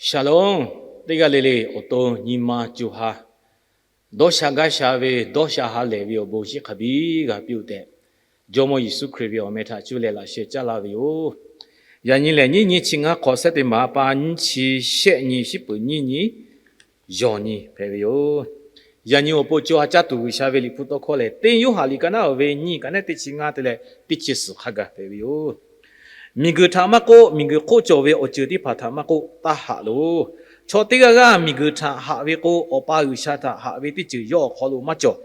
Shalom. Teˇ g'aˇ le le awˬ to nyi ma co ha dawˇ sha gaˇ sha ve, dawˇ sha ha lehˬ ve awˬ bon shiˍ hk'a biˇ g'a piˇ-oˆ tehꞈ, Jawˇmawˇ Yeˍsuˆ Hkriꞈ ve awˬ meh htaꞈ cuˇ leh laꞈ sheh caˇ laˇ ve yoˬ. Yaꞈ nyi lehˬ, nyiˇ nyi chi ngaˇ hk'awꞈ September pa nyiˇ chi shehˆ nyi, shiˉ peuˍ nyiˇ nyi, yawˬ nyi hpehꞈ ve yoˬ. Yaꞈ nyi awˬ pon co ha caˇ tuˬ G'uiˬsha ve Liꞈ hpu tawˇ hkawˇ lehˬ, teˇ Yoˇhanˬ liꞈ ka naˉ uˍ ve nyiˇ, ka naˉ teˇ chi ngaˇ te leh teˇ chi suhˍ hk'a gaˬ hpehꞈ ve yoˬ. Miˬguiˬ htaꞈ maˇ k'oˆ, miˬguiˬ hk'oˆ cawˬ ve awˬ ceuˬ teˇ hpaˍ htaꞈ maˇ k'oˆ, taˇ haꞈ loˬ. Chaw teˇ g'aˇ g'aˇ miˬguiˬ htaꞈ haꞈ ve k'o, Awˬ pa G'uiˬsha htaꞈ haꞈ ve teˇ ceuˬ yawˇ awˬ hk'aw lo maˇ cawˬ.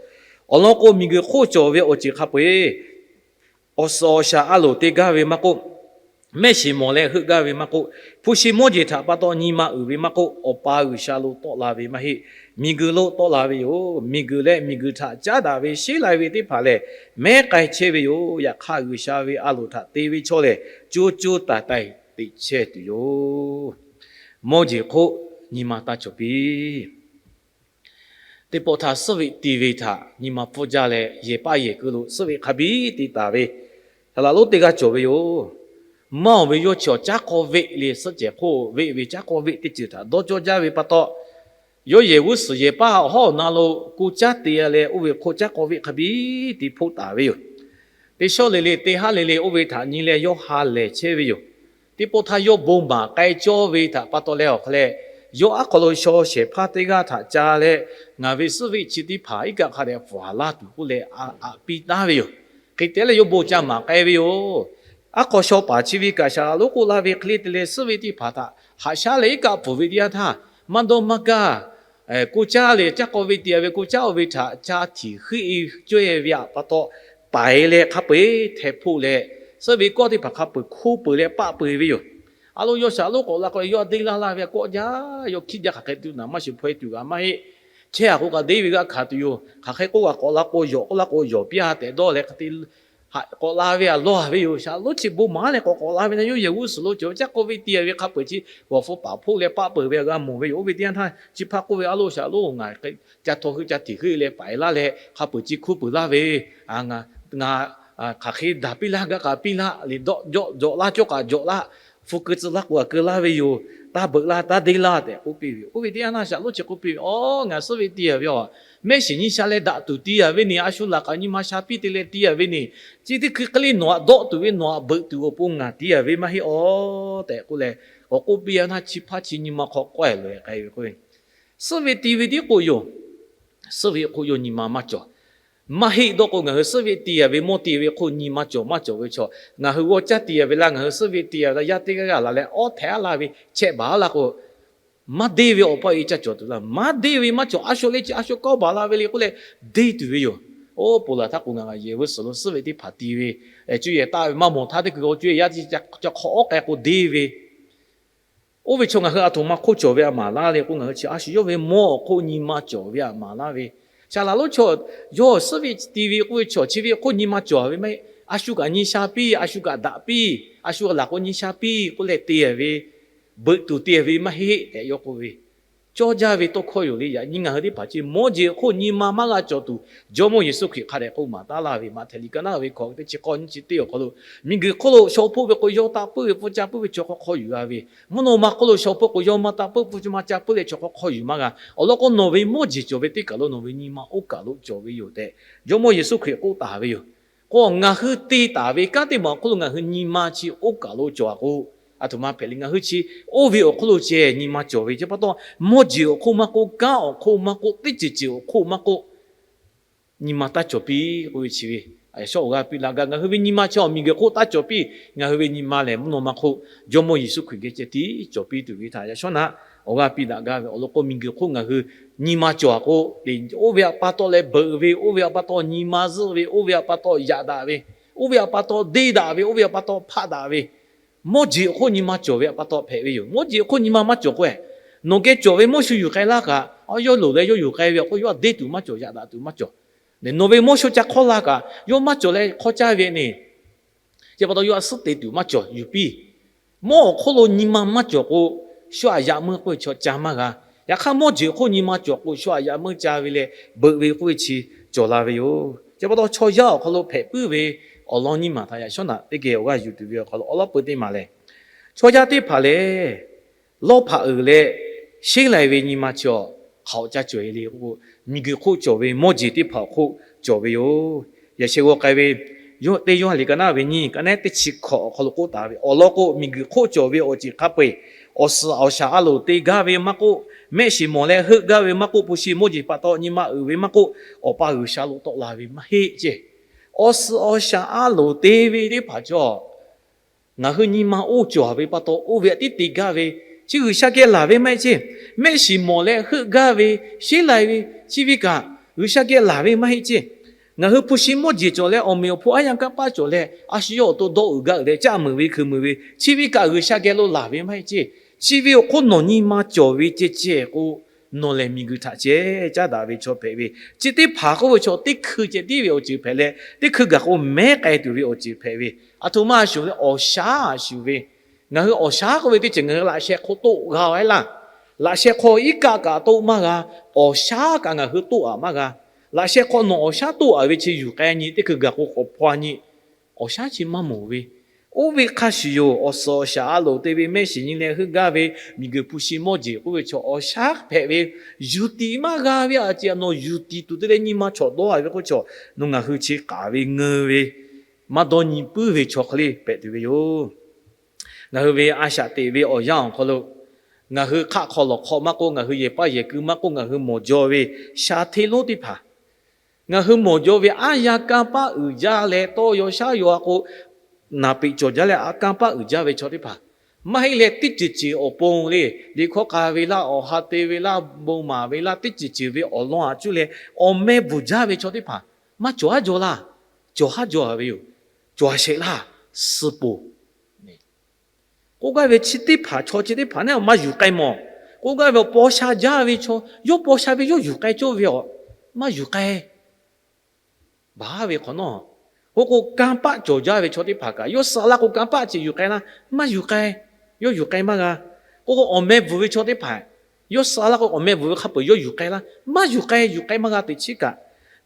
Awˬ lawn k'o, miˬguiˬ hk'oˆ cawˬ ve awˬ ceuˬ hk'a peu-eˬ, awˬ suhˍ awˬ shaˍ a loˍ te gaˇ ve maˇ k'oˆ, mehˆ shiˍ mawˬ leh heuˆ gaˇ ve maˇ k'oˆ, hpu shi mawˇ jeˬ htaꞈ pa taw nyi ma uiˍ ve maˇ k'oˆ, Awˬ pa G'uiˬsha lo tawˆ la ve maˇ heˆ. Miˬguiˬ lo tawˆ la ve yoˬ. Miˬguiˬ leh miˬguiˬ htaꞈ caˉ daꞈ ve sheˉ lai ve teˇ hpaˍ lehˬ, mehˉ k'ai chehˇ ve yoˬ. Yaꞈ hk'aˇ, G'uiˬsha ve a loˍ htaꞈ te ve chaw lehˬ, co co taiˍ taiˍ teꞈ chehˇ tuˬ yoˬ. Mawˇ jeˬ hk'oˆ nyi ma taˇ cawˬ piˇ. Teˇ pawˆ htaˇ, suhˉ veˆ ti ve htaꞈ nyi ma pfuhˇ jaˇ leh, yehˬ paˆ yehˬ keu lo suhˉ veˆ hk'a biˇ te taˍ ve, saˍ laꞈ lonˉ teˇ g'aˇ cawˬ ve yoˬ. Maˇ awˬ ve yawˇ chi awˬ caˉ k'awˇ veˆ le, suhˉ cehˬ hk'oˆ veˆ ve caˉ k'awˇ veˆ teˇ ceuˬ htaꞈ dawˇ cawˇ jaˇ ve pa taw, yawˇ yehˬ g'uˇ suhˍ yehˬ paˆ awˬ hawˉ awˬ na lo ko caˉ te leh, oˇ ve hk'oˆ caˉ k'awˇ veˆ hk'a biˇ te hpoˆ taˍ ve yoˬ. Teˇ shawˉ le le, teˇ haˉ le le, oˇ ve htaꞈ nyi leh yawˇ ha lehˬ chehˇ ve yoˬ. Teˇ pawˆ htaˇ yawˇ bon maˍ k'ai cawˇ ve htaꞈ pa taw leh awˬ hk'a leh, yawˇ aˉ hk'aw lo shaw shehˍ hpaˇ teˇ g'aˇ htaꞈ ca leh, ngaˬ ve suhˉ veˆ chi teˇ hpaˍ iˉ kaˆ hk'a dehꞈ pfuhˍ laˇ tuˬ k'oˆ leh, aꞈ piˇ taˉ ve yoˬ. Hk'e te leh yawˇ bon ca maˍ k'ai ve yoˬ. Aˉ hk'aw shaw paˍ chi ve kaꞈ saˍ laꞈ lonˉ k'oˆ laˇ ve hk'e le te leh, suhˉ veˆ teˇ hpaˍ htaꞈ haꞈ shaˉ leh iˉ kaˆ pfuhˍ ve teˇ yanˇ htaˇ, maˇ dawˇ maˇ gaˇ, ko caˇ leh caˉ k'awˇ veˆ te ve, ko caˇ oˇ ve htaꞈ ca htiˍ heuˆ e cawehˇ ve pa taw, paiˍ leh hk'a peu-eˬ hteh hpoˆ leh, suhˉ veˆ kawˆ teˇ hpaˍ hk'a peu-eˬ hkuˇ peuˬ leh paˆ peuˬ ve yoˬ. A lo yawˇ saˍ laꞈ lonˉ k'awꞈ la k'o, yawˇ deˇ laˇ laˇ ve kawˆ jaˇ, yawˇ hkiˇ jaˇ hk'aˬ hk'e tuˬ naˍ maˇ shiˍ hpaw e tuˬ g'a maˇ heˆ. Chehˇ a k'o kaꞈ deˇ ve g'aˇ hkanˍ tuˬ yoˬ. Hk'aˬ hk'e k'oˆ kaꞈ k'awꞈ la k'o yawˬ, k'oˆ laˇ k'o yawˬ piˇ a tehꞈ dawˇ leh hk'e te k'awꞈ la ve a lawˬ ve yoˬ. Saˍ laꞈ lonˉ chi bon maˍ leh k'awꞈ k'awꞈ la ve na, yawˇ yehˬ g'uˇ suhˍ lo cawˬ ve caˉ k'awˇ veˆ te ve hk'a peu-eˬ chi g'awˬ hpu paˍ hpoˆ leh paˆ peuˬ ve g'a mawˬ ve yoˬ. Oˇ ve teˇ yanˇ htaˇ chi hpaˇ k'oˆ ve, A lo saˍ laꞈ lonˉ, ngaˬ ca htaw hui ca htiˍ heuˆ leh paiˍ laˇ leh hk'a peu-eˬ chi hkuˇ peuˬ laˇ ve, ngaˬ hk'aˬ hk'e daꞈ piˇ laˇ, gaˇ k'a piˇ laˇ, liꞈ dawˆ jawˆ jawꞈ laˇ, cawˇ k'a jawꞈ laˇ, hpu keu tcuh laˇ k'o a keu laˇ ve yoˬ. Taˇ beuꞈ laˇ, taˇ deˇ laˇ tehꞈ k'oˆ piˇ ve. Oˇ ve teˇ yanˇ htaˇ saˍ laꞈ lonˉ chi k'oˆ piˇ ve, Aˬ, ngaˬ suhˉ ve te a ve a, mehˆ shiˍ nyi sha leh daꞈ tuˬ te a ve ne, a shu laˬ k'a nyi ma sha piˇ te leh te a ve ne, chi teˇ hkui hk'e le nawˬ htaꞈ dawˆ tuˬ ve, nawˬ htaꞈ beuꞈ tuˬ awˬ pon ngaˬ te a ve maˇ heˆ aˬ tehꞈ k'oˆ leh, awˬ k'oˆ piˇ a htaˇ chi hpaˇ chi nyi ma hk'aw k'awehˬ loꞈ-e k'ai ve k'o, suhˉ ve ti ve tiˉ k'o yoˬ. Suhˉ ve hk'oˆ yawˇ nyi ma maˇ cawˬ. Maˇ heˆ dawˇ k'o, ngaˬ hui suhˉ ve te a ve, mawˇ te ve hk'oˆ nyi ma cawˬ maˇ cawˬ ve chaw, ngaˬ hui g'awˇ caˇ te a ve laˇ, ngaˬ hui suhˉ ve te a ve laˇ, yaˇ teˇ g'aˇ g'aˇ laˬ leh awˉ htehꞈ a laˇ ve chehˇ baˬ laˇ k'o, maˇ deˇ ve awˬ pa e caˇ cawˬ tuˬ laˇ. Maˇ deˇ ve maˇ cawˬ, a shu le chi a shu kawˇ baˬ la ve le k'oˆ leh deˇ tuˬ ve yoˬ. Oˇ ponˬ laˬ htaˇ k'o, ngaˬ yehˬ g'uˇ suhˍ lo suhˉ ve teˇ hpaˍ ti ve, cuˇ yehˬ taˆ ve maˇ mawˬ htaˇ teˇ hkui k'o, cuˇ yehˬ yaˇ teˇ ca hk'awꞈ awˉ k'ai k'o deˇ ve, oˇ ve chaw ngaˬ hui a htoꞈ ma hk'oˆ cawˬ ve a maˍ laˇ le k'o, ngaˬ hui chi a shu yawˇ ve mawˇ awˬ hk'oˆ nyi ma cawˬ ve a maˍ laˇ ve, saˍ laꞈ lonˉ chaw, yawˇ suhˉ ve ti ve k'oˆ ve chaw chi ve hk'oˆ nyi ma cawˬ ve maˇ heˆ. A shu kaꞈ nyi sha piˇ, a shu kaꞈ daꞈ piˇ, a shu laˬ k'o nyi sha piˇ k'oˆ leh te ve, beuꞈ tuˬ te ve maˇ heˆ tehꞈ yawˇ k'oˆ ve, cawˇ jaˇ ve tawˇ hkawˇ yoˬ le. Yaꞈ nyi ngaˬ hui teˇ hpaˍ chi mawˇ jeˬ awˬ hk'oˆ nyi ma maˇ g'a cawˬ tuˬ, Jawˇmawˇ Yeˍsuˆ Hkriꞈ hk'a dehꞈ k'oˆ maˍ taˉ laˇ ve, Maꞈhtehˍ liꞈ ka naˉ ve hkawꞈ teˇ chi k'awˇ nyiˇ chi teˇ awˬ hk'aw lo, miˬguiˬ hk'oˆ lo shaw hpoˆ ve k'o, yawˇ taˇ puiˉ ve pfuhˇ ca puiˉ ve chaw hk'aw hk'aw yuˬ g'a ve, mvuhˇ naw ma hk'oˆ lo shaw hpoˆ k'o, yawˇ maˇ taˇ puiˉ, pfuhˇ maˇ ca puiˉ leh chaw hk'aw hk'aw yuˬ maˇ g'a. Awˬ lawn k'o, nawˬ ve mawˇ jeˬ cawˬ ve teˇ kaˬ lo nawˬ ve nyi ma oˇ kaˬ lo cawˬ ve yoˬ tehꞈ, Jawˇmawˇ Yeˍsuˆ Hkriꞈ k'oˆ taˍ ve yoˬ. K'o, ngaˬ hui te taˍ ve kanˉ teˇ maˬ awˬ hk'oˆ lo ngaˬ hui nyi ma chi oˇ kaˬ lo cawˬ a k'o, a htoꞈ ma hpehꞈ le. Ngaˬ hui chi oˇ ve awˬ hk'oˆ lo ceh nyi ma cawˬ ve chi pa taw, mawˇ jeˬ awˬ hk'oˆ maˇ k'oˆ, kanˉ awˬ hk'oˆ maˇ k'oˆ, teˇ ceuˬ ceuˬ awˬ hk'oˆ maˇ k'oˆ, nyi ma taˇ cawˬ piˇ k'oˆ ve chi ve, a shaw awˬ g'aˇ piˇ daꞈ gaˇ. Ngaˬ hui ve nyi ma chi awˬ miˬguiˬ hk'oˆ taˇ cawˬ piˇ. Ngaˬ hui ve nyi ma lehˬ, mvuhˇ naw ma hk'oˆ Jawˇmawˇ Yeˍsuˆ Hkriꞈ geh ceh tiˉ cawˬ piˇ tuˬ ve htaꞈ yaꞈ shawˉ naꞈ awˬ g'aˇ piˇ daꞈ gaˇ ve. Awˬ lawn k'o, miˬguiˬ hk'oˆ ngaˬ hui nyi ma cawˬ a k'o, oˇ ve htaꞈ pa taw leh beuꞈ ve, oˇ ve htaꞈ pa taw nyi ma zuhˆ ve, oˇ ve htaꞈ pa taw yaꞈ daꞈ ve, oˇ ve htaꞈ pa taw deˇ daꞈ ve, oˇ ve htaꞈ pa taw hpaˆ daꞈ ve, mawˇ jeˬ awˬ hk'oˆ nyi ma cawˬ ve htaꞈ pa taw hpehꞈ ve yoˬ. Mawˇ jeˬ awˬ hk'oˆ nyi ma maˇ cawˬ k'o, nawˬ geh cawˬ ve mawˇ shu yuˬ k'ai laˇ kaꞈ, yawˇ loˍ leh yawˇ yuˬ k'ai ve awˬ hk'oˆ yawˇ htaꞈ deˇ tuˬ maˇ cawˬ, yaꞈ daꞈ tuˬ maˇ cawˬ. Nawˬ ve mawˇ shu ca hk'awˇ laˇ kaꞈ, yawˇ maˇ cawˬ leh hk'awˇ caˇ ve ne, chi pa taw yawˇ htaꞈ suhˉ te tuˬ maˇ cawˬ, yuˬ piˇ. Mawˇ awˬ hk'oˆ lo nyi ma maˇ cawˬ k'o, shu aꞈ yaꞈ meuˇ k'oˆ ve chaw ca maˇ g'a. Yaꞈ hk'aˇ, mawˇ jeˬ awˬ hk'oˆ nyi ma cawˬ k'o, shu aꞈ yaꞈ meuˇ ca ve leh beuꞈ ve k'oˆ ve chi cawˬ la ve yoˬ. Chi pa taw chaw yaˇ awˬ hk'aw lo hpehꞈ puiˉ ve awˬ lawn nyiˇ maˬ htaꞈ yaꞈ shawˉ naꞈ teˇ geh awˬ g'aˇ yuˬ tuˬ ve awˬ hk'aw lo awˬ lawn peu teˇ maˬ lehˬ, chaw yaˇ teˇ hpaˍ lehˬ, lawˇ hpaꞈ uiˍ leh sheˉ lai ve nyi ma chi awˬ hk'aoˍ ca cawˬ e le k'o, miˬguiˬ hk'oˆ cawˬ ve mawˇ jeˬ teˇ hpaˍ awˬ hk'oˆ cawˬ ve yoˬ. Yaꞈ sheh g'aw k'ai ve, teˇ Yoˇhanˬ liꞈ ka naˆ ve nyiˇ ka naˆ teˇ chi hkawꞈ awˬ hk'aw lo k'oˆ taˍ ve awˬ lawn k'o, miˬguiˬ hk'oˆ cawˬ ve awˬ ceuˬ hk'a peu-eˬ, awˬ suhˍ awˬ shaˍ a loˍ te gaˇ ve maˇ k'oˆ, mehˆ shiˍ mawˬ leh heuˆ gaˇ ve maˇ k'oˆ, hpu shi mawˇ jeˬ pa taw nyi ma uiˍ ve maˇ k'oˆ, Awˬ pa G'uiˬsha lo tawˆ la ve maˇ heˆ ceˇ. Awˬ suhˍ awˬ shaˍ a loˍ te ve teˇ hpaˍ cawˬ ngaˬ hui nyi ma oˇ cawˬ ve pa taw, oˇ ve aꞈ tiˉ te gaˇ ve, chi G'uiˬsha geh laˬ ve maˇ heˆ ceˇ. Mehˆ shiˍ mawˬ leh heuˆ gaˇ ve, sheˉ lai ve, chi ve kaꞈ G'uiˬsha geh laˬ ve maˇ heˆ ceˇ. Ngaˬ hui hpu shi mawˇ jeˬ cawˬ leh awˬ meꞈ awˬ hponˇ aˉ yanˇ kanˇ paˆ cawˬ leh a shu yawˇ awˬ to dawˇ uiˍ gaˇ uiˍ leh caˆ meuˍ ve hkui meuˍ ve, chi ve kaꞈ G'uiˬsha geh lo laˬ ve maˇ heˆ ceˇ. Chi ve awˬ hk'oˆ nawˬ nyi ma cawˬ ve ceh ceh k'o, nawˬ lehˬ miˬguiˬ htaꞈ ceh caˉ daꞈ ve chaw hpehꞈ ve, chi teˇ hpaˍ k'oˆ ve chaw teˇ hkui ceh tiˉ ve awˬ ceuˬ hpehꞈ leh, teˇ hkui gaˬ k'o mehˉ k'ai tuˬ ve awˬ ceuˬ hpehꞈ ve, aˬ htoꞈ ma a shuˍ leh awˬ shaˉ a shuˍ ve, ngaˬ hui awˬ shaˉ k'oˆ ve teˇ ceuˬ ngaˬ hui laꞈ sheh hk'aw toˆ g'a ve laˇ. Laꞈ sheh hk'aw iˉ kaˆ kaꞈ toˆ maˇ g'a, awˬ shaˉ kaꞈ ngaˬ hui toˆ aꞈ maˇ g'a. Laꞈ sheh hk'aw nawˬ awˬ shaˉ toˆ aꞈ ve chi yuˬ k'ai nyi, teˇ hkui gaˬ k'o k'awꞈ hpaw nyi, awˬ shaˉ chi maˇ mawˬ ve. Oˇ ve hk'a shuˍ yoˬ, awˬ suhˍ awˬ shaˍ a loˍ te ve, mehˆ shiˍ nyi leh heuˆ gaˇ ve, miˬguiˬ hpu shi mawˇ jeˬ k'oˆ ve chaw awˬ shaˉ hpehꞈ ve, yuˬ tiꞈ maˇ g'a ve a ciˍ nawˬ yuˬ tiꞈ tuˬ te leh nyi ma chawꞈ dawˇ a ve k'oˆ chaw, nawˬ ngaˬ hui chi k'aˍ ve ngeu ve, maˇ dawˇ nyi puiˉ ve chaw hk'e le hpehꞈ tuˬ ve yoˬ. Ngaˬ hui ve a shaꞈ teꞈ ve awˬ yanˇ awˬ hk'aw lo, ngaˬ hui hk'aˆ hk'aw lawˬ hk'aw maˇ k'oˆ, ngaˬ hui yehˬ paˆ yehˬ keu maˇ k'oˆ, ngaˬ hui mawˬ jaw ve sha hteˇ lonˉ teˇ hpaˍ, ngaˬ hui mawˬ jaw ve aˉ yanˇ kanˇ paˆ uiˍ jaˇ leh tawˇ yaw shaˉ yaw a k'o, naˍ peꞈ cawˬ jaˇ leh a kanˇ paˆ uiˍ jaˇ ve chaw teˇ hpaˍ, maˇ heˆ leh teˇ ceuˬ ceuˬ awˬ pon le, liꞈ hkawˇ k'a ve laˇ, awˬ ha te ve laˇ, bon maˍ ve laˇ, teˇ ceuˬ ceuˬ ve awˬ lawn aꞈ cuˇ leh awˬ meh bvuhˬ jaˇ ve chaw teˇ hpaˍ, maˇ cawˬ haˉ jaw laˇ. Cawˬ haˉ jaw a ve yoˬ. Cawˬ a shehˍ laˇ, suh poˬ. K'oˆ gaˇ ve chi teˇ hpaˍ chaw chi teˇ hpaˍ neˉ maˇ yuˬ k'ai mawˬ. K'oˆ gaˇ ve awˬ paw sha jaˇ ve chaw, yawˇ paw sha ve yawˇ yuˬ k'ai cawˇ ve awˬ, maˇ yuˬ k'ai. Baˬ ve hk'awꞈ nawˉ, k'oˆ k'o kanˇ paˆ cawˬ jaˇ ve chaw teˇ hpaˍ kaꞈ, yawˇ suh laˇ k'o kanˇ paˆ ceh yuˬ k'ai laˇ, maˇ yuˬ k'ai. Yawˇ yuˬ k'ai maˇ g'a. K'oˆ k'o awˬ meh bvuhˬ ve chaw teˇ hpaˍ, yawˇ suh laˇ k'o awˬ meh bvuhˬ ve hk'a peu-eˬ yawˇ yuˬ k'ai laˇ, maˇ yuˬ k'ai, yuˬ k'ai maˇ g'a teꞈ chiˉ kaꞈ,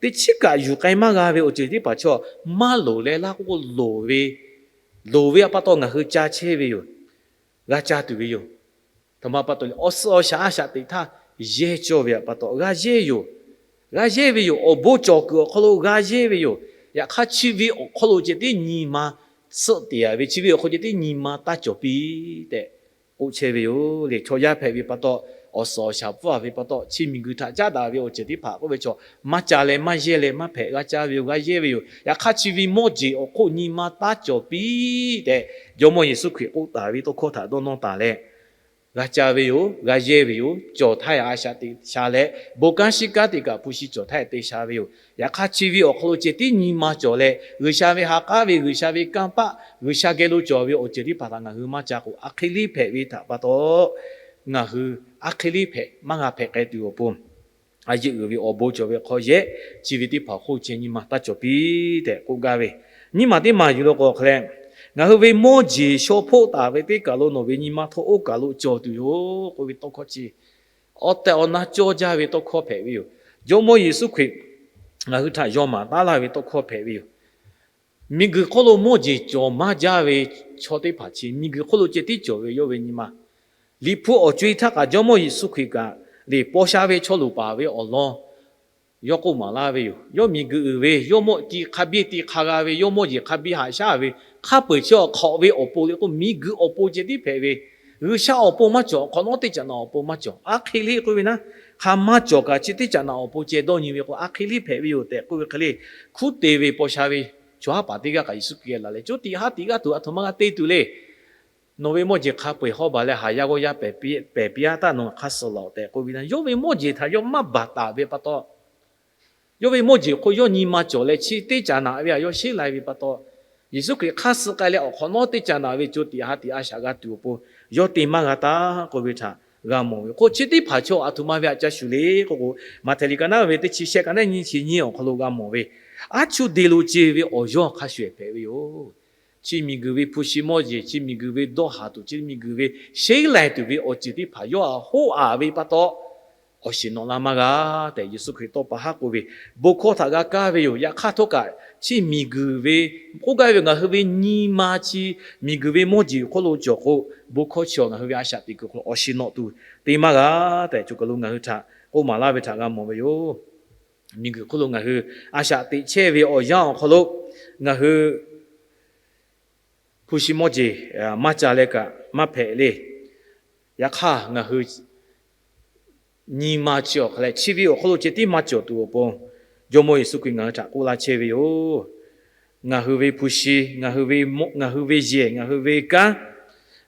teꞈ chiˉ kaꞈ yuˬ k'ai maˇ g'a ve awˬ ceuˬ teˇ hpaˍ chaw, maˇ loˍ leh laˇ k'oˆ k'o loˍ ve, loˍ ve a pa taw ngaˬ hui ca chehˇ ve yoˬ. G'a ca tuˬ ve yoˬ. Htoꞈ ma pa taw le, awˬ suhˍ awˬ shaˍ a shaꞈ teꞈ htaˇ yehˇ cawˇ ve a pa taw g'a yehˇ yoˬ. G'a yehˇ ve yoˬ. Awˬ bon cawˬ kuiˬ awˬ hk'aw lo g'a yehˇ ve yoˬ. Yaꞈ hk'aˇ chi ve awˬ hk'aw lo ceh tiˉ nyi ma suhˆ te a ve, chi ve awˬ hk'aw ceh tiˉ nyi ma taˇ cawˬ piˇ tehꞈ k'oˆ chehˇ ve yoˬ le. Chaw yaˇ hpehꞈ ve pa taw, awˬ suhˍ awˬ shaˍ pfuhˇ a ve pa taw, chi miˬguiˬ htaꞈ caˉ daꞈ ve awˬ ceuˬ teˇ hpaˍ k'oˆ ve chaw, maˇ ca leh maˇ yehˇ leh maˇ hpehꞈ, g'a ca ve yoˬ, g'a yehˇ ve yoˬ. Yaꞈ hk'aˇ chi ve mawˇ jeˬ awˬ hk'oˆ nyi ma taˇ cawˬ piˇ tehꞈ, Jawˇmawˇ Yeˍsuˆ Hkriꞈ k'oˆ taˍ ve tawˇ hkawˇ htaꞈ dawˇ nawˇ taˍ leh, g'a ca ve yoˬ, g'a yehˇ ve yoˬ. Cawˬ htaˇ a shaꞈ teꞈ sha leh, bon kanˉ shiˉ kanˉ teꞈ kaꞈ hpu shi cawˬ htaˇ te sha ve yoˬ. Yaꞈ hk'aˇ chi ve awˬ hk'aw lo ceh tiˉ nyi ma cawˬ leh, G'uiˬsha ve ha k'aˉ ve, G'uiˬsha ve kanˇ paˆ, G'uiˬsha geh lo cawˬ ve awˬ ceuˬ teˇ hpaˍ htaꞈ ngaˬ hui maˇ ca k'o, a hk'e liˇ hpehꞈ ve htaꞈ pa taw, ngaˬ hui a hk'e liˇ hpehꞈ maˇ g'a hpehꞈ k'ai tuˬ awˬ pon, a yeˆ uiˍ ve awˬ bon cawˬ ve hk'aw yehˉ, chi ve teˇ hpaˍ hk'oˆ ceh nyi ma taˇ cawˬ piˇ tehꞈ k'oˆ gaˇ ve, nyiˇ maˬ teˇ maˬ yuˬ lo k'o hk'e leh, ngaˬ hui ve mawˇ jeˬ shaw hpoˆ taˍ ve teˇ kaˬ lo nawˬ ve nyi ma htaꞈ oˇ kaˬ lo cawˬ tuˬ yoˬ k'oˆ ve tawˇ hkawˇ chi, awˬ tehˬ awˬ na cawˇ jaˇ ve tawˇ hkawˇ hpehꞈ ve yoˬ. Jawˇmawˇ Yeˍsuˆ Hkriꞈ ngaˬ hui htaꞈ yaw maˍ taˉ laˇ ve tawˇ hkawˇ hpehꞈ ve yoˬ. Miˬguiˬ hk'oˆ lo mawˇ jeˬ cawˬ maˇ jaˇ ve chaw teˇ hpaˍ chi miˬguiˬ hk'oˆ lo ceh tiˉ cawˬ ve yawˇ ve nyi ma. Liꞈ hpu awˬ co-e htaˇ kaꞈ Jawˇmawˇ Yeˍsuˆ Hkriꞈ kaꞈ lehˬ paw sha ve chaw luˬ paˍ ve awˬ lawn yawˇ k'oˆ maˍ laˇ ve yoˬ. Yawˇ miˬguiˬ uiˍ ve, yawˇ mawˇ ti hk'a biˇ ti hk'a g'a ve, yawˇ mawˇ jeˬ hk'a biˇ haꞈ shaˉ ve, hk'a peu-eˬ chi awˬ hk'awꞈ ve awˬ pon le k'o, miˬguiˬ awˬ pon ceh tiˉ hpehꞈ ve, G'uiˬsha awˬ pon maˇ cawˬ, awˬ hk'awꞈ nawˉ teˇ caꞈ naꞈ awˬ pon maˇ cawˬ. A hk'e le k'oˆ ve naˉ, hk'a maˇ cawˬ kaꞈ chi teˇ caꞈ naꞈ awˬ pon ceh dawˇ nyi ve k'o, a hk'e le hpehꞈ ve yoˬ tehꞈ k'oˆ ve hk'e le, hkunˉ te ve paw sha ve chaw haˉ paˍ teˇ g'aˇ kaꞈ Yeˍsuˆ Hkriꞈ geh laˬ leh, Coˇ tiꞈ haˉ tiꞈ g'aˇ tuˬ aˬ htoꞈ ma g'a te tuˬ le. Nawˬ ve mawˇ jeˬ hk'a peu-eˬ hawˉ baˬ leh haˍ yaˇ g'awˇ yaˇ pehˬ piˇ-a htaˇ nawˬ hk'aˇ suh laˬ-oꞈ tehꞈ k'oˆ ve naˉ, yawˇ ve mawˇ jeˬ htaꞈ yawˇ maˇ baˬ taˍ ve pa taw, yawˇ ve mawˇ jeˬ hk'oˆ yawˇ nyi ma cawˬ leh chi teˇ caꞈ naꞈ ve htaꞈ yawˇ sheˉ lai ve pa taw, Yeˍsuˆ Hkriꞈ hk'aˇ suh k'ai leh awˬ hk'awꞈ nawˉ teˇ caꞈ naꞈ ve co tiꞈ ha tiꞈ a shaꞈ g'a tuˬ awˬ pon yawˇ te maˇ g'a taˍ k'oˆ ve htaꞈ g'a mawˬ ve. K'o chi teˇ hpaˍ chaw aˬ htoꞈ ma ve htaꞈ ca shuˍ le k'oˆ k'o, Maꞈhtehˍ liꞈ ka naˉ ve teˇ chi shehˆ ka naˉ nyiˇ chi nyiˇ awˬ hk'aw lo g'a mawˬ ve, aˉ chuˇ de lo ce ve awˬ yawˇ hk'a shuˍ ehˍ hpehꞈ ve yoˬ. Chi miˬguiˬ ve hpu shi mawˇ jeˬ, chi miˬguiˬ ve dawˇ haˍ tuˬ, chi miˬguiˬ ve sheˉ lai tuˬ ve awˬ ceuˬ teˇ hpaˍ yawˇ htaꞈ hoˆ aˍ ve pa taw, awˬ shiˍ nawꞈ la maˇ g'a tehꞈ Yeˍsuˆ Hkriꞈ tawˇ pa haˉ k'oˆ ve, bon hkawˇ htaꞈ g'a kaˇ ve yoˬ. Yaꞈ hk'aˇ htawˇ kaꞈ Chi miˬguiˬ ve, k'oˆ gaˇ ve ngaˬ hui ve nyi ma chi miˬguiˬ ve mawˇ jeˬ hk'oˆ lo cawˬ k'o, bon hkawˇ chi awˬ ngaˬ hui ve a shaꞈ teꞈ kuiˬ awˬ hk'aw lo awˬ shiˍ nawꞈ tuˬ te maˇ g'a tehꞈ, co kaˬ lo ngaˬ hui htaꞈ k'oˆ maˍ laˇ ve htaꞈ g'a mawˬ ve yoˬ. Miˬguiˬ hk'oˆ lo ngaˬ hui a shaꞈ teꞈ chehˇ ve awˬ yanˇ awˬ hk'aw lo ngaˬ hui hpu shi mawˇ jeˬ maˇ ca leh kaꞈ maˇ hpehꞈ le. Yaꞈ hk'aˇ, ngaˬ hui nyi ma chi awˬ hk'a leh chi ve awˬ hk'aw lo ceh tiˉ maˇ cawˬ tuˬ awˬ pon, Jawˇmawˇ Yeˍsuˆ Hkriꞈ ngaˬ hui htaꞈ k'oˆ laˇ chehˇ ve yoˬ. Ngaˬ hui ve hpu shi, ngaˬ hui ve mawˇ, ngaˬ hui ve yehˬ, ngaˬ hui ve kanˉ,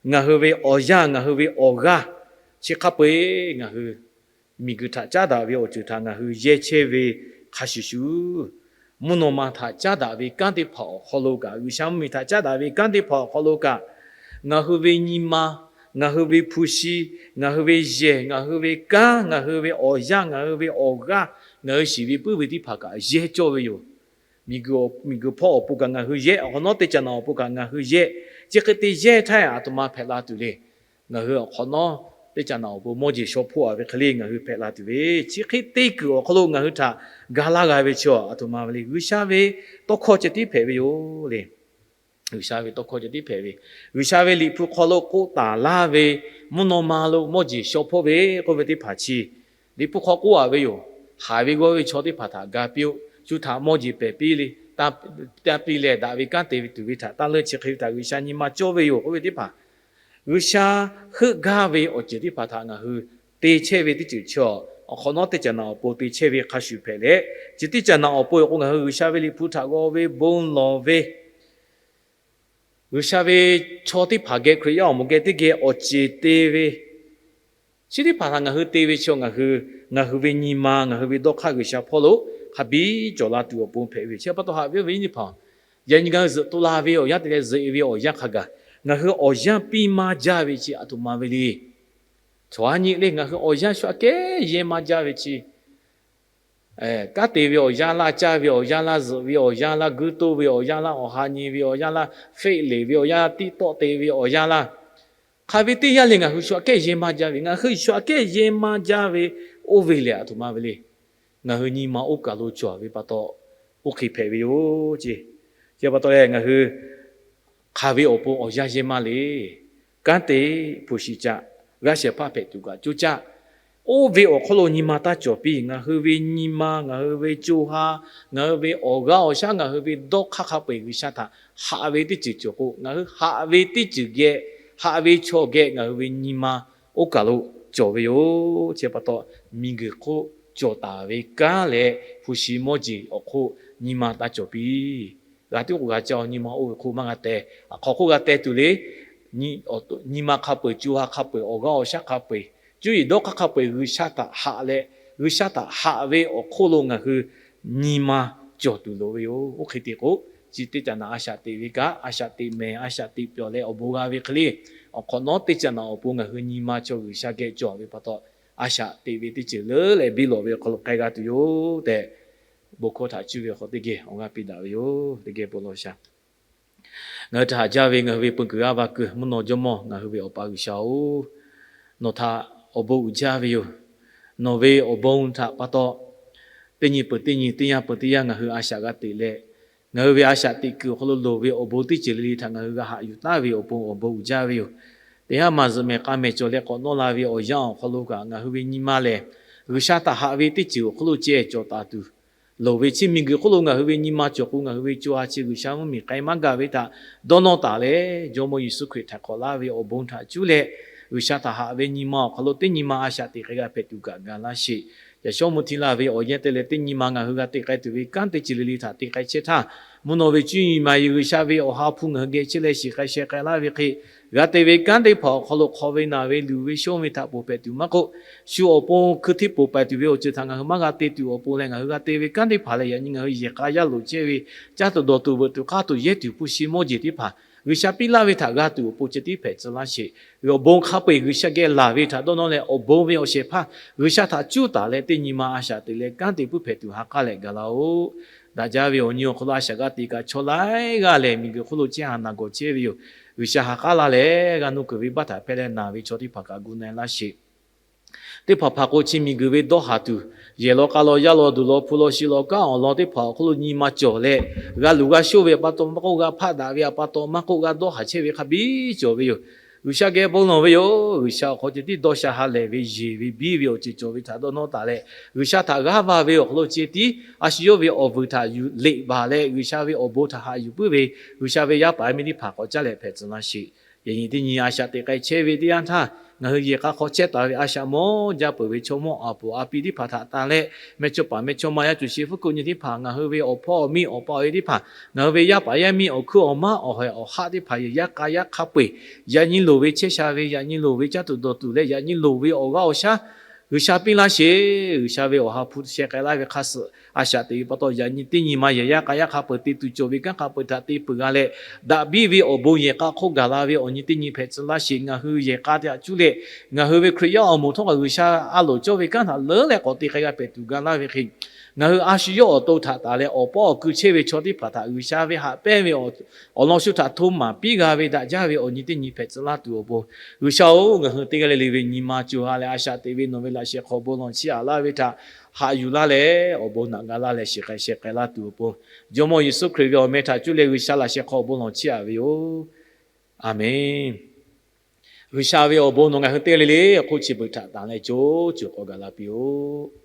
ngaˬ hui ve awˬ yanˇ, ngaˬ hui ve awˬ g'aˇ, chi hk'a peu-eˬ ngaˬ hui miˬguiˬ htaꞈ caˉ daꞈ ve awˬ ceuˬ htaꞈ ngaˬ hui yehˇ chehˇ ve hk'a shuˍ shuˍ, mvuhˇ naw ma htaꞈ caˉ daꞈ ve kanˉ teˇ hpaˍ awˬ hk'aw lo kaꞈ, G'uiˬsha mvuhˇmiˬ htaꞈ caˉ daꞈ ve kanˉ teˇ hpaˍ awˬ hk'aw lo kaꞈ, ngaˬ hui ve nyi ma, ngaˬ hui ve hpu shi, ngaˬ hui ve yehˬ, ngaˬ hui ve kanˉ, ngaˬ hui ve awˬ yanˇ, ngaˬ hui ve awˬ g'aˇ, ngaˬ hui shiˍ ve puiˉ ve teˇ hpaˍ kaꞈ yehˇ cawˇ ve yoˬ. Miˬguiˬ, miˬguiˬ hpawˇ awˬ pon kaꞈ ngaˬ hui yehˇ, awˬ hk'awꞈ nawˉ teˇ caꞈ naꞈ awˬ pon kaꞈ ngaˬ hui yehˇ. Chi hk'e te yehˇ htaˇ, aˬ htoꞈ ma hpehꞈ la tuˬ le. Ngaˬ hui awˬ hk'awꞈ nawˉ teˇ caꞈ naꞈ awˬ pon mawˇ jeˬ shaw hpoˆ-a ve hk'e le ngaˬ hui hpehꞈ la tuˬ ve, chi hk'e te kuiˬ awˬ hk'aw lo ngaˬ hui htaꞈ ga laˇ g'a ve chi aˬ htoꞈ ma ve le. G'uiˬsha ve tawˇ hkawˇ ceh tiˉ hpehꞈ ve yoˬ le. G'uiˬsha ve tawˇ hkawˇ ceh tiˉ hpehꞈ ve, G'uiˬsha ve Liꞈ hpu hk'aw lo k'oˆ taˍ laˇ ve, mvuhˇ naw ma lo mawˇ jeˬ shaw hpoˆ ve k'oˆ ve teˇ hpaˍ chi, Liꞈ hpu hk'aw k'oˆ-a ve yoˬ. Haˍ ve g'awˇ ve chaw teˇ hpaˍ htaꞈ ga piˇ-oˆ. Shu htaꞈ mawˇ jeˬ pehˬ piˇ le, ta piˇ leh daꞈ ve kanˉ te ve tuˬ ve htaꞈ taˇ leuˇ. Chi hk'e ve htaꞈ G'uiˬsha nyi ma cawˇ ve yoˬ k'oˆ ve teˇ hpaˍ, G'uiˬsha heuˆ gaˇ ve awˬ ceuˬ teˇ hpaˍ htaꞈ ngaˬ hui te chehˇ ve teˇ ceuˬ chi aˬ, awˬ hk'awꞈ nawˉ teˇ caꞈ naꞈ awˬ pon te chehˇ ve hk'a shuˍ hpehꞈ leh, chi teˇ caꞈ naꞈ awˬ pon yoˬ k'o, ngaˬ hui G'uiˬsha ve Liꞈ hpu htaꞈ g'aw ve bon lawˬ ve, G'uiˬsha ve chaw teˇ hpaˍ geh, Hkriꞈ yaˇ awˬ moˍ geh teˇ geh awˬ ceˬ te ve, chi teˇ hpaˍ htaꞈ ngaˬ hui te ve chi ngaˬ hui, ngaˬ hui ve nyi ma, ngaˬ hui ve dawˇ hk'aˇ G'uiˬsha hpawˇ lo hk'a biˇ cawˬ la tuˬ awˬ pon hpehꞈ ve yoˬ. Chi pa taw haꞈ ve awˬ viˉ awˬ nyi teˇ hpaˍ, yaꞈ nyi ngaˬ hui zuhꞈ to la ve awˬ yanˇ te leh zuhꞈ-e ve awˬ yanˇ hk'a gaˬ, ngaˬ hui awˬ yanˇ piˇ maˇ jaˇ ve chi aˬ htoꞈ ma ve le. Chaw ha nyi le, ngaˬ hui awˬ yanˇ shu aꞈ kehˉ yehˇ maˇ jaˇ ve chi, kanˉ te ve awˬ yanˇ laˇ, caˇ ve awˬ yanˇ laˇ, zuhꞈ ve awˬ yanˇ laˇ, guiˇ toˇ ve awˬ yanˇ laˇ, awˬ ha nyi ve awˬ yanˇ laˇ, feˆ leˬ ve awˬ yanˇ laˇ, tiˆ tawˆ te ve awˬ yanˇ laˇ, hk'aˬ ve teˇ yanˇ le ngaˬ hui shu aꞈ kehˉ yehˇ maˇ jaˇ ve, ngaˬ hui shu aꞈ kehˉ yehˇ maˇ jaˇ ve, oˇ ve lehˬ aˬ htoꞈ ma ve le. Ngaˬ hui nyi ma oˇ kaˬ lo cawˬ ve pa taw, oˇ hk'e hpehꞈ ve yoˬ ce. Chi pa taw leh ngaˬ hui hk'aˬ ve awˬ pon awˬ yanˇ yehˇ maˇ le. Kanˉ te, hpu shi caꞈ, g'aˇ shehˍ hpaˇ hpehꞈ tuˬ kaꞈ coˇ caˇ. Oˇ ve awˬ hk'aw lo nyi ma taˇ cawˬ piˇ. Ngaˬ hui ve nyi ma, ngaˬ hui ve co ha, ngaˬ hui ve awˬ g'aˇ awˬ shaˉ, ngaˬ hui ve dawˇ hk'aˇ hk'a peu-eˬ G'uiˬsha htaꞈ haꞈ ve teˇ ceuˬ cawˬ k'o, ngaˬ hui haꞈ ve teˇ ceuˬ geh, haꞈ ve chaw geh ngaˬ hui ve nyi ma oˇ kaˬ lo cawˬ ve yoˬ. Chi pa taw, miˬguiˬ hk'oˆ cawˬ taˍ ve kanˉ leh hpu shi mawˇ jeˬ awˬ hk'oˆ nyi ma taˇ cawˬ piˇ. G'a tiˉ k'o g'a caˇ-oˬ, nyi ma oˇ ve hk'oˆ maˇ g'a teh. Aˬ hk'awꞈ hk'oˆ g'a teh tuˬ le. Nyi ma hk'a peu-eˬ, co ha hk'a peu-eˬ, awˬ g'aˇ awˬ shaˉ hk'a peu-eˬ, cuˇ yiˍ dawˇ hk'aˇ hk'a peu-eˬ G'uiˬsha htaꞈ haꞈ leh, G'uiˬsha htaꞈ haꞈ ve awˬ hk'oˆ lo ngaˬ hui nyi ma cawˬ tuˬ loˍ ve yoˬ. Oˇ hk'e te k'o, chi teˇ caꞈ naꞈ a shaꞈ teꞈ ve kaꞈ, a shaꞈ teꞈ mehˍ, a shaꞈ teꞈ pyawˬ leh awˬ bon g'a ve hk'e le. Awˬ hk'awꞈ nawˉ teˇ caꞈ naꞈ awˬ pon ngaˬ hui nyi ma chaw G'uiˬsha geh cawˬ ve pa taw, a shaꞈ teꞈ ve teˇ ceuˬ leuˉ leh biˇ lawꞈ ve awˬ hk'aw lo k'ai g'a tuˬ yoˬ tehꞈ, bon hkawˇ htaꞈ cuˇ ve awˬ hk'aw teˇ geh awˬ g'aˇ piˇ daꞈ ve yoˬ. Teˇ geh bon lawˬ sha. Ngaˬ hui htaꞈ haꞈ jaˇ ve ngaˬ hui ve peu kuiˬ g'aˇ va kuiˬ mvuhˇ naw Jawˇmawˇ, ngaˬ hui ve Awˬ pa G'uiˬsha-oˬ, nawˬ htaꞈ awˬ bon uiˍ jaˇ ve yoˬ. Nawˬ ve awˬ bon htaꞈ pa taw, teˇ nyi peuˬ teˇ nyi, teˇ yanˇ peuˬ teˇ yanˇ ngaˬ hui a shaꞈ g'a teꞈ leh, ngaˬ hui ve a shaꞈ teꞈ kuiˬ awˬ hk'aw lo loˍ ve awˬ bon teˇ ceuˬ le le htaꞈ ngaˬ hui g'a haꞈ yuˬ taˍ ve awˬ pon awˬ bon uiˍ jaˇ ve yoˬ. Teˇ haˉ maˬ zuhꞈ mehˍ k'a mehˍ cawˬ leh k'awꞈ nawˇ la ve awˬ yanˇ awˬ hk'aw lo kaꞈ, ngaˬ hui ve nyi ma lehˬ, G'uiˬsha htaꞈ haꞈ ve teˇ ceuˬ awˬ hk'aw lo ceh cawˬ taˍ tuˬ loˍ ve, chi miˬguiˬ hk'oˆ lo ngaˬ hui ve nyi ma cawˬ k'o, ngaˬ hui ve co ha chi G'uiˬsha mvuhˇmiˬ k'ai maˇ gaˬ ve htaꞈ dawˇ nawˇ taˍ leh, Jawˇmawˇ Yeˍsuˆ Hkriꞈ htaiˍ hk'awꞈ laˇ ve awˬ bon htaꞈ cuˇ leh, G'uiˬsha htaꞈ haꞈ ve nyi ma awˬ hk'aw lo teˇ nyi ma a shaꞈ teꞈ k'ai g'a hpehꞈ tuˬ kaꞈ ga laˇ sheˍ. Yaꞈ shawˉ mvuh hti la ve awˬ yanˇ te leh teˇ nyi ma ngaˬ hui g'a teꞈ k'ai tuˬ ve kanˉ teˇ ceuˬ le le htaꞈ teꞈ k'ai chehˇ htaˇ, mvuhˇ naw ve cuˇ yiˍ maˍ yiˍ G'uiˬsha ve awˬ ha hpu ngaˬ hui geh chehˇ leh shiˍ k'ai sheh k'ai laˇ ve hk'e, g'a te ve kanˉ teˇ hpaˍ awˬ hk'aw lo hk'aw ve naˬ ve luˬ ve shonˇ ve htaꞈ poˬ hpehꞈ tuˬ maˇ k'oˆ, shu awˬ pon hkui htiˇ poˬ pehˍ tuˬ ve awˬ ceuˬ htaꞈ ngaˬ hui maˇ g'a te tuˬ awˬ pon leh, ngaˬ hui g'a te ve kanˉ teˇ hpaˍ lehˬ, yaꞈ nyi ngaˬ hui yehˬ k'a yaˇ loˍ chehˇ ve caˇ tuˬ dawˬ tuˬ veuꞈ tuˬ k'aˇ tuˬ yehˇ tuˬ hpu shi mawˇ jeˬ teˇ hpaˍ G'uiˬsha piˇ laˇ ve htaꞈ g'a tuˬ awˬ pon ceh tiˉ hpehꞈ tcuh laˇ sheˍ. Awˬ bon hk'a peu-eˬ G'uiˬsha geh laˬ ve htaꞈ dawˇ nawˇ leh, awˬ bon ve awˬ shehˍ hpaˇ G'uiˬsha htaꞈ cuˇ taˍ leh teˇ nyi ma a shaꞈ teꞈ leh kanˉ te puiˉ hpehꞈ tuˬ ha k'aˉ leh gaˬ laˇ-oˆ. Daꞈ jaˇ ve awˬ nyi awˬ hk'aw lo a shaꞈ g'a teꞈ kaꞈ chaw laiˉ g'aˇ lehˬ miˬguiˬ hk'oˆ lo chehˇ haˍ naˬ gawˬ chehˇ ve yoˬ. G'uiˬsha ha k'aˉ laˇ leh g'a nuˇ kuiˬ ve baˆ htaꞈ hpehˇ leh naˬ ve chaw teˇ hpaˍ kaꞈ gu na-e laˇ sheˍ. teˇ hpaˍ hpaˍ k'o chi miˬguiˬ ve dawˇ haˍ tuˬ, yehˬ law k'a law, yaˇ law duˬ law, hpu law shi law, kanˉ awˬ lawn teˇ hpaˍ awˬ hk'aw lo nyi ma cawˬ leh, g'a luˬ g'a shoˆ ve awˬ pa taw maˇ k'oˆ, g'a hpaˆ daꞈ ve awˬ pa taw maˇ k'oˆ, g'a dawˇ haˍ chehˇ ve hk'a biˇ cawˬ ve yoˬ. G'uiˬsha geh bon lawˬ ve yoˬ. G'uiˬsha awˬ hk'aw ceh tiˉ dawˇ sha ha lehˬ ve, yeˬ ve, biˇ ve awˬ ceuˬ cawˬ ve htaꞈ dawˇ nawˇ taˍ leh, G'uiˬsha htaꞈ g'aˇ va ve awˬ hk'aw lo ceh tiˉ a shu yawˇ ve awˬ vuiˬ htaꞈ yuˬ leꞈ baˬ leh, G'uiˬsha ve awˬ bon htaꞈ haꞈ yuˬ puiˉ ve, G'uiˬsha ve yaˇ paˍ yaˇ miˇ teˇ hpaˍ k'awꞈ caˉ leh hpehꞈ tcuh laˇ sheˍ. Yaꞈ nyi teˇ nyi a shaꞈ teꞈ k'ai chehˇ ve teˇ yanˇ htaˇ, ngaˬ hui yehˬ k'a hk'aw chehˇ taˍ ve a shaꞈ mawˇ jaˇ peuˬ ve chaw mawˇ a poˍ a pi teˇ hpaˍ htaꞈ tanˬ leh, mehˇchawˇ paˍ mehˇchawˇma yaˇ cuˬ sheˍ fuˉ kuˆ nyi teˇ hpaˍ, ngaˬ hui ve awˬ hpawˇ awˬ miˇ awˬ pa awˬ e teˇ hpaˍ, ngaˬ hui ve yaˇ paˍ yaˇ miˇ awˬ hkuiˉ awˬ maˉ awˬ haiˬ awˬ haˆ teˇ hpaˍ, yehˬ yaˇ k'a yaˇ hk'a peu-eˬ, yaꞈ nyi loˍ ve chehˇ sha ve, yaꞈ nyi loˍ ve caˇ tuˬ dawˬ tuˬ leh, yaꞈ nyi loˍ ve awˬ g'aˇ awˬ shaˉ G'uiˬsha piˇ laˇ sheˍ. G'uiˬsha ve awˬ ha hpu sheh k'ai laˇ ve hk'a suhˍ a shaꞈ teꞈ ve pa taw, yaꞈ nyi teˇ nyi ma yehˬ yaˇ k'a yaˇ hk'a peu-eˬ te tuˬ cawˬ ve kanˉ hk'a peu-eˬ htaꞈ te peuˬ g'a leh, daꞈ biˇ ve awˬ bon yehˬ k'a hk'oˆ gaˬ la ve awˬ nyi teˇ nyi hpehꞈ tcuh laˇ sheˍ. Ngaˬ hui yehˬ k'a te htaꞈ cuˇ leh, ngaˬ hui ve Hkriꞈ yaˇ awˬ moˍ htawˇ kaꞈ G'uiˬsha a loˍ cawˇ ve kanˉ htaꞈ leuˉ leh k'awꞈ te k'ai g'a pehˍ tuˬ ga laˇ ve hk'e, ngaˬ hui a shu yawˇ awˬ to htaꞈ taˍ leh awˬ pawˆ awˬ kui chehˇ ve chaw teˇ hpaˍ htaꞈ G'uiˬsha ve haꞈ pehnˇ ve awˬ lawn shu htaꞈ hto maˍ piˇ g'a ve daꞈ jaˇ ve awˬ nyi teˇ nyi hpehꞈ tcuh laˇ tuˬ awˬ pon, G'uiˬsha-oˬ, ngaˬ hui teˇ g'aˇ le le ve nyi ma co ha leh a shaꞈ teꞈ ve nawˬ ve laꞈ shehˍ hk'aw bon lawˬ chiˇ aꞈ laˇ ve htaꞈ haꞈ yuˬ laˇ leh, awˬ bon naꞈ ga laˇ leh shiˍ k'ai sheh k'ai laˇ tuˬ awˬ pon, Jawˇmawˇ Yeˍsuˆ Hkriꞈ ve awˬ meh htaꞈ cuˇ leh G'uiˬsha laꞈ shehˍ hk'aw bon lawˬ chiˇ aꞈ ve yoˬ. A menˬ. G'uiˬsha ve awˬ bon nawˬ ngaˬ hui teˇ g'aˇ le le awˬ hk'oˆ chi beuꞈ htaꞈ tanˬ leh co co k'awꞈ gaˬ la piˇ-oˆ.